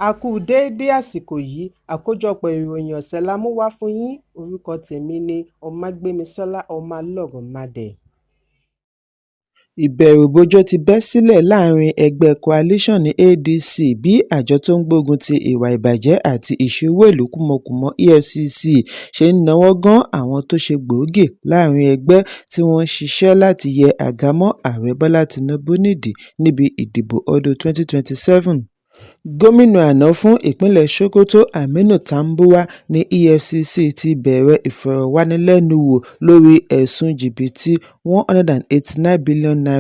A kú déédé àsìkò yìí. Àkójọpọ̀ ìròyìn ọ̀sẹ̀ la mú wá fún yín. Orúkọ tèmi ni Ọmágbémisọ́lá Ọmọlọ́rọ̀mádé. Ìbẹ̀rùbojo ti bẹ́ sílẹ̀ láàrin ẹgbẹ́ Coalition ADC bí àjọ tó ń gbógun ti ìwà ìbàjẹ́ àti ìṣe owó ìlú kúmọkùmọ EFCC ṣe ń nawọ́ gan àwọn tó ṣe gbòógì láàrin ẹgbẹ́ tí wọ́n ń ṣiṣẹ́ láti yẹ àga mọ́ Ààrẹ Bọ́lá Tinubu nídìí níbi ìdìbò ọdún 2027. Gómìnà àná fún ìpínlẹ̀ Sokoto, Aminu Tambuwal, ní EFCC ti bẹ̀rẹ̀ ìfọ̀rọ̀wánilẹ́nuwò lórí ẹ̀sùn jìbìtì ₦189 bílíọ̀nù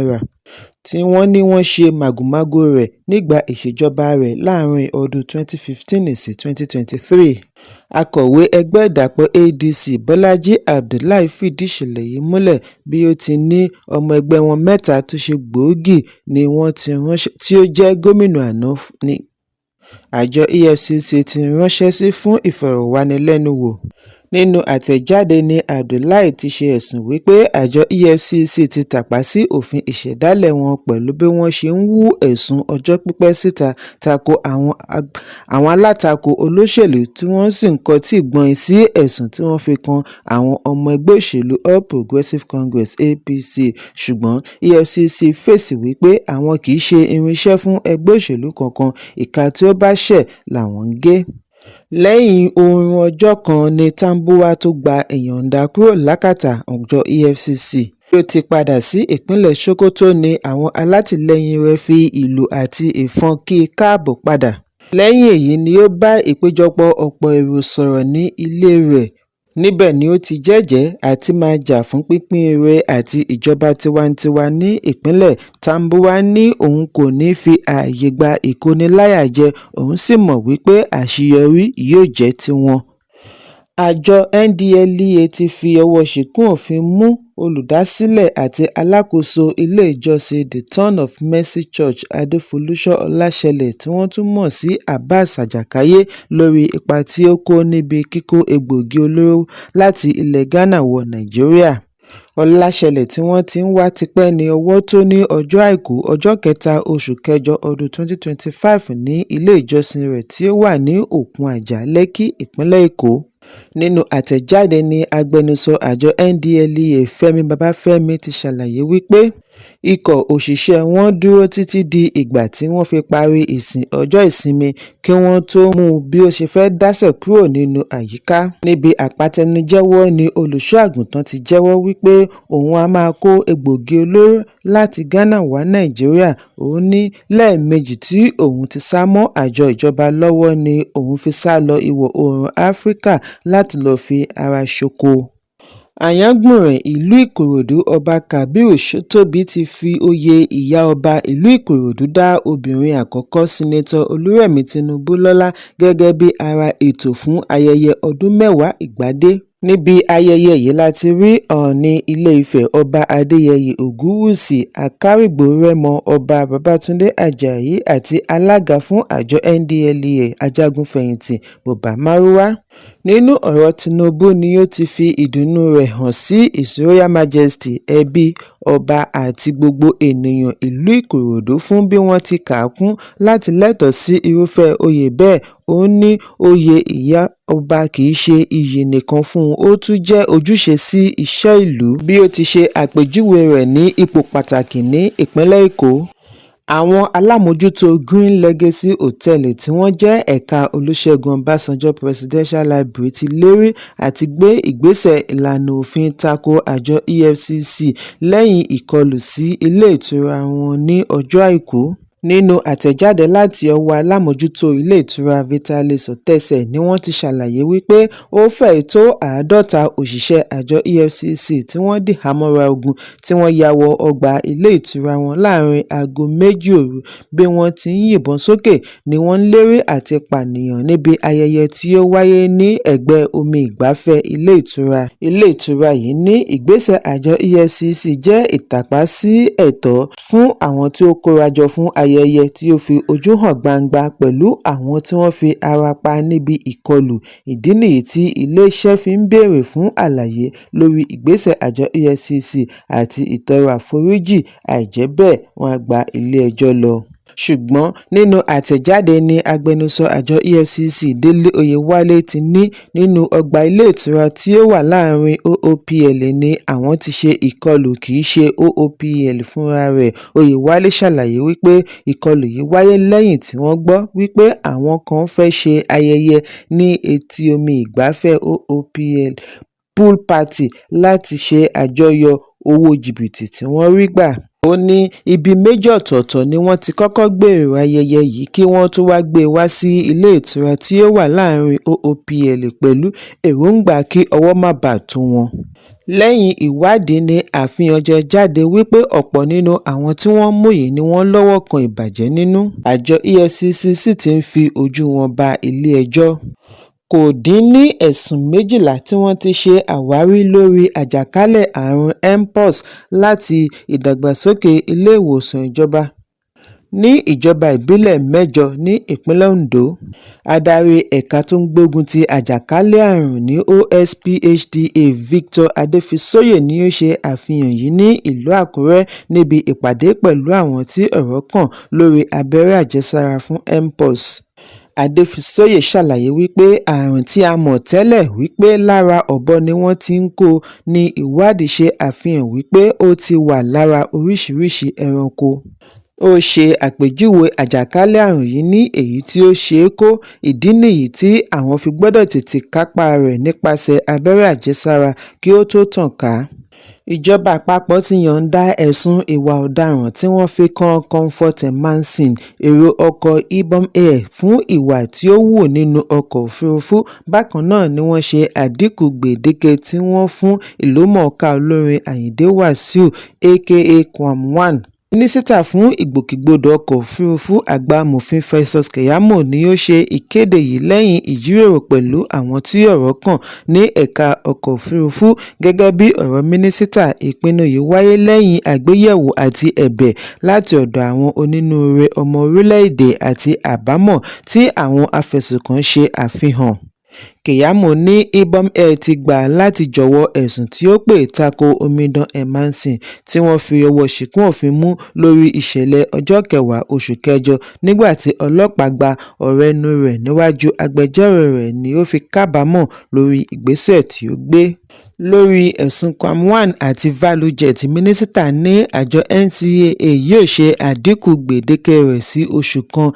tí wọ́n ní wọ́n ṣe màgòmágó rẹ̀ nígbà ìṣèjọba rẹ̀ láàrin ọdún 2015 sí 2023. Akọ̀wé ẹgbẹ́ ìdàpọ̀ ADC, Bọ́lájí Abdullahi, fìdí ìṣẹ̀lẹ̀ yìí múlẹ̀ bí ó ti ní ọmọ ẹgbẹ́ wọn mẹ́ta tó ṣe gbòógì ni wọ́n ti ránṣẹ́ tí ó jẹ́ gómìnà àná ní àjọ EFCC ti ránṣẹ́ sí fún ìfọ̀rọ̀wánilẹ́nuwò. Nínú àtẹ̀jáde ní Abdullahi ti ṣe ẹ̀sùn wípé àjọ EFCC ti tàpá sí òfin ìṣẹ̀dálẹ̀ wọn pẹ̀lú bí wọ́n ṣe ń hu ẹ̀sùn ọjọ́ pípẹ́ síta tako àwọn alátakò olóṣèlú, tí wọ́n sì ń kọtí gbọ̀n-ìn sí ẹ̀sùn tí wọ́n fi kan àwọn ọmọ ẹgbẹ́ òṣèlú All Progressives Congress (APC). Ṣùgbọ́n EFCC fèsì wípé àwọn kì í ṣe irinṣẹ́ fún ẹgbẹ́ òṣèlú kankan, ìka tí ó bá ṣẹ̀ làwọn ń gé. Lẹ́yìn oorun ọjọ́ kan ní Tambuwal tó gba ìyọ̀ǹda kúrò lákàtà àjọ EFCC. Bí ó ti padà sí ìpínlẹ̀ Sokoto ni àwọn alátìlẹyìn rẹ̀ fi ìlù àti ìfọ́n kí i káàbọ̀ padà. Lẹ́yìn èyí ni ó bá ìpéjọpọ̀ ọ̀pọ̀ èrò sọ̀rọ̀ ní ilé rẹ̀. Níbẹ̀ ni ó ti jẹ́jẹ̀ẹ́ àti máa jà fún pínpín ire àti ìjọba tiwantiwa ní ìpínlẹ̀. Tambuwal ní òun kò ní fi ààyè gba ìkóniláyàjẹ, òun sì mọ̀ wípé àṣeyọrí yóò jẹ́ tiwọn. Àjọ NDLEA ti fi ọwọ́ ṣìkún òfin mú olùdásílẹ̀ àti alákòóso ilé ìjọsìn The Throne of Mercy Church, Adéfolúṣọ́ Ọláṣẹlẹ̀, tí wọ́n tún mọ̀ sí Abbas Ajákáyé, lórí ipa tí ó kó níbi kíkó egbòogi olóró láti ilẹ̀ Ghana wọ Nàìjíríà. Ọláṣẹlẹ̀, tí wọ́n ti ń wá tipẹ́, ní owó tó ní ọjọ́ Àìkú, ọjọ́ kẹta oṣù kẹjọ ọdún 2025 ní ilé ìjọsìn rẹ̀ tí ó wà ní Òkun Àjà, Lẹ́kí, ìpínlẹ̀ Èkó. Nínú àtẹ̀jáde ní agbẹnusọ àjọ NDLEA, Fẹ́mi Babáfẹ́mi, ti ṣàlàyé wípé ikọ̀ òṣìṣẹ́ wọn dúró títí di ìgbà tí wọ́n fi parí ìsìn ọjọ́ ìsinmi kí wọ́n tóó mú un bí ó ṣe fẹ́ẹ́ dáṣẹ́ kúrò nínú àyíká. Níbi àpatẹnujẹ́wọ́ ní olùṣọ́-àgùntàn ti jẹ́wọ́ wípé òun á máa kó egbòogi olóró láti Ghana wá Nàìjíríà. Ó ní lẹ́ẹ̀mejì tí òun ti sá mọ́ àjọ ìjọba lọ́wọ́ ni òun fi sá lọ ìwọ̀-oòrùn Áfíríkà láti lọ́ọ́ fi ara ṣoko. Àyàngbùnrẹ̀ ìlú Ìkòròdú, Ọba Kábírù Shotobi, ti fi oyè ìyá ọba ìlú Ìkòròdú dá obìnrin àkọ́kọ́, Seneto Olúrẹ̀mí Tinubu, lọ́lá gẹ́gẹ́ bí ara ètò fún ayẹyẹ ọdún mẹ́wàá ìgbàdé. Níbi ayẹyẹ yìí la ti rí Oòní Ilé-Ifẹ̀, Ọba Adéyẹyè Ògúnwúsì, Àkárìgbò Rẹ́mọ, Ọba Babátúndé Ajayi àti alága fún àjọ NDLEA, ajagun-fẹ̀yìntì Buba Marwa. Nínú ọ̀rọ̀ Tinubu ni ó ti fi ìdùnnú rẹ̀ hàn sí His Royal Majesty, ẹbí ọba àti gbogbo ènìyàn ìlú Ìkòròdú fún bí wọ́n ti kà á kún láti lẹ́tọ̀ọ́ sí irúfẹ́ oyè bẹ́ẹ̀. Ó ní oyè ìyá ọba kì í ṣe iyì nìkan fún un, ó tún jẹ́ ojúṣe sí iṣẹ́ ìlú, bí ó ti ṣe àpèjúwe rẹ̀ ní ipò pàtàkì ní ìpínlẹ̀ Èkó. Àwọn alámòójútó Green Legacy Hotel tí wọ́n jẹ́ ẹ̀ka Olúṣẹ́gun Ọbásanjọ́ Presidential Library ti lérí àti gbé ìgbésẹ̀ ìlànà òfin tako àjọ EFCC lẹ́yìn ìkọlù sí ilé ìtura wọn ní ọjọ́ Àìkú. Nínú àtẹ̀jáde láti ọwọ́ alámòójútó ilé ìtura, Vitalis Otese, ni wọ́n ti ṣàlàyé wípé ó fẹ́ẹ̀ tó 50 òṣìṣẹ́ àjọ EFCC tí wọ́n dìhámọ́ra ogun tí wọ́n ya wọ ọgbà ilé ìtura wọn láàrin aago 2 òru. Bí wọ́n ti ń yìnbọn sókè ni wọ́n ń lérí àti pànìyàn níbi ayẹyẹ tí ó wáyé ní ẹ̀gbẹ́ omi ìgbafẹ́ ilé ìtura. Ilé ìtura yìí ní ìgbésẹ̀ àjọ EFCC jẹ́ ìtàpá sí ẹ̀tọ́ fún àwọn tí ó kórajọ fún ayẹyẹ tí ó fi ojú hàn gbangba pẹ̀lú àwọn tí wọ́n fi ara pa níbi ìkọlù. Ìdí nìyí tí iléeṣẹ́ fi ń béèrè fún àlàyé lórí ìgbésẹ̀ àjọ EFCC àti ìtọrọ àforíjì, àìjẹ́ bẹ́ẹ̀, wọ́n á gba ilé-ẹjọ́ lọ. Ṣùgbọ́n nínú àtẹ̀jáde ní agbẹnusọ àjọ EFCC délé ọ̀yẹ̀wálẹ̀ ti ní nínú ọgbà ilé-ìtura tó wà láàrin oopl ni àwọn ti ṣe ìkọlù, kì í ṣe oopl fúnra rẹ̀. Ọ̀yẹ̀wálẹ̀ ṣàlàyé wípé ìkọlù yìí wáyé lẹ́yìn tí wọ́n gbọ́ wípé àwọn kan fẹ́ẹ́ ṣe ayẹyẹ ní etí omi ìgbafẹ́ oopl pool party láti ṣe àjọyọ̀ owó jìbìtì tí wọ́n rí gbà. Ó ní ibi méjì ọ̀tọ̀ọ̀tọ̀ ni wọ́n ti kọ́kọ́ gbèrò ayẹyẹ yìí kí wọ́n tóó wáá gbé e wá sí iléetura tó wà láàrin oopl pẹ̀lú èròǹgbà kí owó má bàa tó wọn. Lẹ́yìn ìwádìí ní àfihàn jẹ́ jáde wípé ọ̀pọ̀ nínú àwọn tí wọ́n mú yìí ni wọ́n lọ́wọ́ kan ìbàjẹ́ nínú. Àjọ EFCC sì ti ń fi ojú wọn bá ilé-ẹjọ́. Kò dín ní ẹ̀sùn 12 tí wọ́n ti ṣe àwárí lórí àjàkálẹ̀ àrùn mpox láti ìdàgbàsókè iléèwòsàn ìjọba ní ìjọba ìbílẹ̀ mẹ́jọ ní ìpínlẹ̀ Ondo. Adarí ẹ̀ka tó ń gbógun ti àjàkálẹ̀ àrùn ní OSPHDA Victor Adefioye ni ó ṣe àfihàn yìí ní ìlú Àkúrẹ́ níbi ìpàdé pẹ̀lú àwọn tí ọ̀rọ̀ kàn lórí abẹ́rẹ́ àjẹsára fún mpox. Adéfisóyè ṣàlàyé wípé àrùn tí a mọ̀ tẹ́lẹ̀ wípé lára ọ̀bọ ni wọ́n ti ń kó o ní ìwádìí ṣe àfihàn wípé ó ti wà lára oríṣiríṣii ẹranko. Ó ṣe àpèjúwe àjàkálẹ̀ àrùn yìí ní èyí tí ó ṣeé kó, ìdí nìyí tí àwọn fi gbọ́dọ̀ tètè kápá rẹ̀ nípasẹ̀ abẹ́rẹ́ àjẹsára kí ó tó tàn ká. Ìjọba àpapọ̀ ti yọ̀ǹda ẹ̀sùn ìwà ọ̀daràn tí wọ́n fi kan Comfort Emmanson, èrò ọkọ̀ Ibom Air, fún ìwà tí ó hù nínú ọkọ̀ òfurufú. Bákan náà ni wọ́n ṣe àdínkù gbèdéke tí wọ́n fún ìlúmọ̀ọ́ká olórin Ayinde Wasiu aka Kwam 1. Mínísítà fún ìgbòkègbodò ọkọ̀ òfurufú àgbà Amòfin Festus Keyamo ni ó ṣe ìkéde yìí lẹ́yìn ìjíròrò pẹ̀lú àwọn tí ọ̀rọ̀ kàn ní ẹ̀ka ọkọ̀ òfurufú. Gẹ́gẹ́ bí ọ̀rọ̀ mínísítà, ìpinnu yìí wáyé lẹ́yìn àgbéyẹ̀wò àti ẹ̀bẹ̀ láti ọ̀dọ̀ àwọn onínúure ọmọ orílẹ̀-èdè àti àbámọ̀ tí àwọn afẹ̀sùnkàn ṣe àfihàn. Keyamo ní Ibom Air ti gbà láti jọ̀wọ́ ẹ̀sùn tí ó pè tako omidan Emmanson tí wọ́n fi ọwọ́ ṣìnkún òfin mú lórí ìṣẹ̀lẹ̀ ọjọ́ kẹwàá oṣù kẹjọ nígbà tí ọlọ́pàá gba ọ̀rọ̀ ẹnu rẹ̀ níwájú agbẹjọ́rò rẹ̀ ní ó fi kábàámọ̀ lórí ìgbésẹ̀ tí ó gbé. Lórí ẹ̀sùn Kwam 1 àti ValueJet, mínísítà ní àjọ NCAA yóò ṣe àdínkù gbèdéke rẹ̀ sí oṣù kan.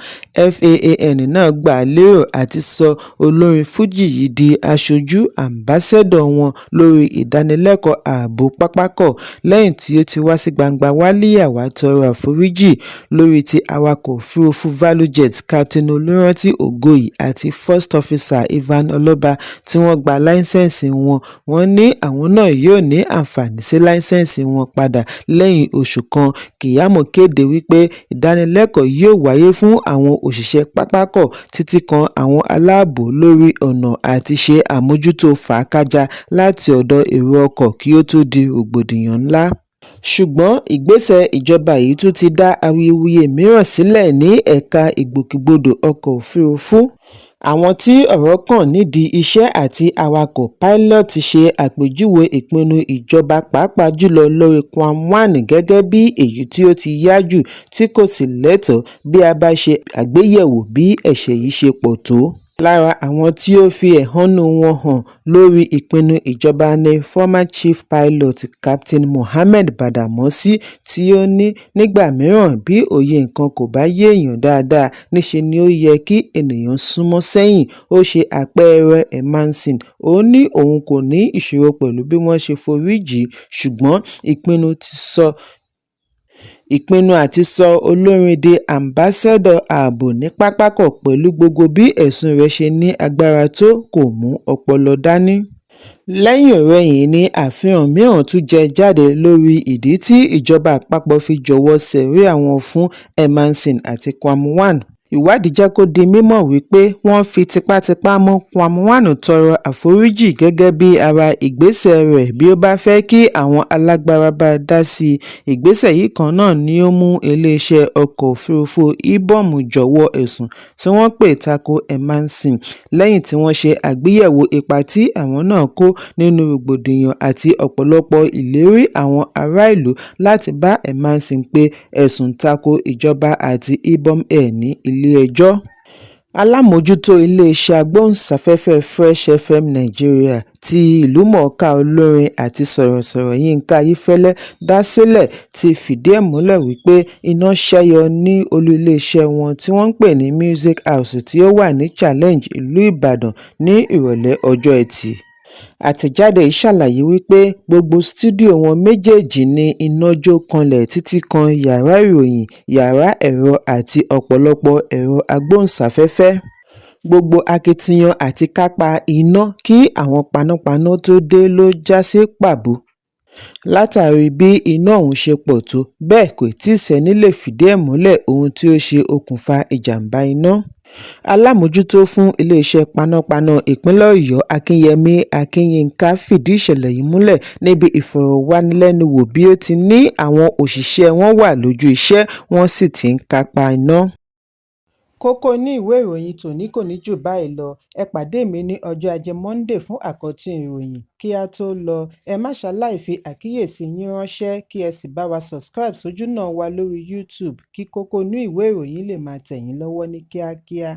FAAN náà gbà lérò àti sọ olórin Fuji yìí di aṣojú àǹbáṣẹ́dọ̀ wọn lórí ìdánilẹ́kọ̀ọ́ ààbò pápákọ̀ lẹ́yìn tí ó ti wá sí gbangba wálíà wá tọrọ àforíjì. Lórí ti awakọ̀ òfurufú ValueJet, Captain Olúrántí Ògòyí àti First Officer Ivan Oloba tí wọ́n gba láísẹ̀nsì wọn, wọ́n ní àwọn náà yóò ní àǹfààní sí láísẹ̀nsì wọn padà lẹ́yìn oṣù kan. Keyamo kéde wípé ìdánilẹ́kọ̀ọ́ yóò wáyé fún àwọn òṣìṣẹ́ pápákọ̀ títí kan àwọn aláàbò lórí ọ̀nà àti ṣe àmójútó fàákájàá láti ọ̀dọ̀ èrò ọkọ̀ kí ó tó di rògbòdìyàn ńlá. Ṣùgbọ́n ìgbésẹ̀ ìjọba yìí tún ti dá awuyewuye mìíràn sílẹ̀ ní ẹ̀ka ìgbòkègbodò ọkọ̀ òfurufú. Àwọn tí ọ̀rọ̀ kàn nídìí iṣẹ́ àti awakọ̀ pilot ṣe àpèjúwe ìpinnu ìjọba pàápàá jùlọ lórí Kwam 1 gẹ́gẹ́ bí èyí tí ó ti yá jù tí kò sì lẹ́tọ̀ọ́ bí a bá ṣe àgbéyẹ̀wò bí ẹ̀ṣẹ̀ yìí ṣe pọ̀ tó. Lára àwọn tí ó fi ẹ̀hónú wọn hàn lórí ìpinnu ìjọba ní former chief pilot Captain Mohammed Badamasi tí ó ní nígbà mìíràn bí òye nǹkan kò bá yéèyàn dáadáa níṣe ni ó yẹ kí ènìyàn sún sẹ́yìn. Ó ṣe àpẹẹrẹ Emmanson, ó ní òun kò ní ìṣòro pẹ̀lú bí wọ́n ṣe forí jì í ṣùgbọ́n ìpinnu àti sọ olórin di àǹbáṣẹ́dọ̀ ààbò ní pápákọ̀ pẹ̀lú gbogbo bí ẹ̀sùn rẹ̀ ṣe ní agbára tó kò mú ọpọlọ dání. Lẹ́yìn-ọ̀-rẹyìn ni àfihàn mìíràn tún jẹ jáde lórí ìdí tí ìjọba àpapọ̀ fi jọ̀wọ́ sẹ̀ríà wọn fún Emmanson àti Kwam 1. Ìwádìí jẹ́ kó di mímọ̀ wípé wọ́n fi tipátipá mú Kwam 1 tọrọ àforíjì gẹ́gẹ́ bíi ara ìgbésẹ̀ rẹ̀ bí ó bá fẹ́ kí àwọn alágbára bá a dá sí. Ìgbésẹ̀ yìí kan náà ni ó mú iléeṣẹ́ ọkọ̀ òfurufú Ibom jọ̀wọ́ ẹ̀sùn tí wọ́n pè tako Emmanson lẹ́yìn tí wọ́n ṣe àgbéyẹ̀wò ipa tí àwọn náà kó nínú rògbòdìyàn àti ọ̀pọ̀lọpọ̀ ìlérí àwọn ará ìlú láti bá Emmanson pe ẹ̀sùn tako ìjọba àti Ibom Air ní ilé-ẹjọ́. Alámòójútó iléeṣẹ́ agbóhùnsáfẹ́fẹ́ Fresh FM Nàìjíríà tí ìlúmọ̀ọ́ká olórin àti sọ̀rọ̀sọ̀rọ̀ Yínká Ayéfẹ́lẹ́ dá sílẹ̀ ti fìdí ẹ̀ múlẹ̀ wípé iná ṣẹ́yọ ní olú iléeṣẹ́ wọn tí wọ́n ń pè ní Music House tí ó wà ní Challenge ìlú Ìbàdàn ní ìrọ̀lẹ́ ọjọ́ Ẹtì. Àtẹ̀jáde yìí ṣàlàyé wípé gbogbo stúdíò wọn méjèèjì ní iná jó kanlẹ̀ títí kan yàrá ìròyìn, yàrá ẹ̀rọ àti ọ̀pọ̀lọpọ̀ ẹ̀rọ agbóhùnsáfẹ́fẹ́. Gbogbo akitiyan àti kápá iná kí àwọn panápaná tóó dé ló já sí pàbó látàrí bí iná ọ̀hún ṣe pọ̀ tó bẹ́ẹ̀ kò tí ì sẹ́ni lè fìdí ẹ̀ múlẹ̀ ohun tó ṣe okùnfà ìjàm̀bá iná. Alámòójútó fún iléeṣẹ́ panápaná ìpínlẹ̀ Ọ̀yọ́ Akínyẹmí Akínyinka fìdí ìṣẹ̀lẹ̀ yìí múlẹ̀ níbi ìfọ̀rọ̀wánilẹ́nuwò bí ó ti ní àwọn òṣìṣẹ́ wọn wà lójú iṣẹ́ wọ́n sì ti ń kápá iná. Kókó inú ìwé ìròyìn tòní kò ní jù báyìí lọ. Ẹ pàdé mi ní ọjọ́ Ajé Monde fún àkọ́tún ìròyìn. Kí á tó lọ, ẹ má ṣaláì fi àkíyèsí yín ránṣẹ́ kí ẹ sì bá wa subscribe sójúnà wa lórí YouTube kí kókó inú ìwé ìròyìn lè máa tẹ̀ yín lọ́wọ́ ní kíákíá.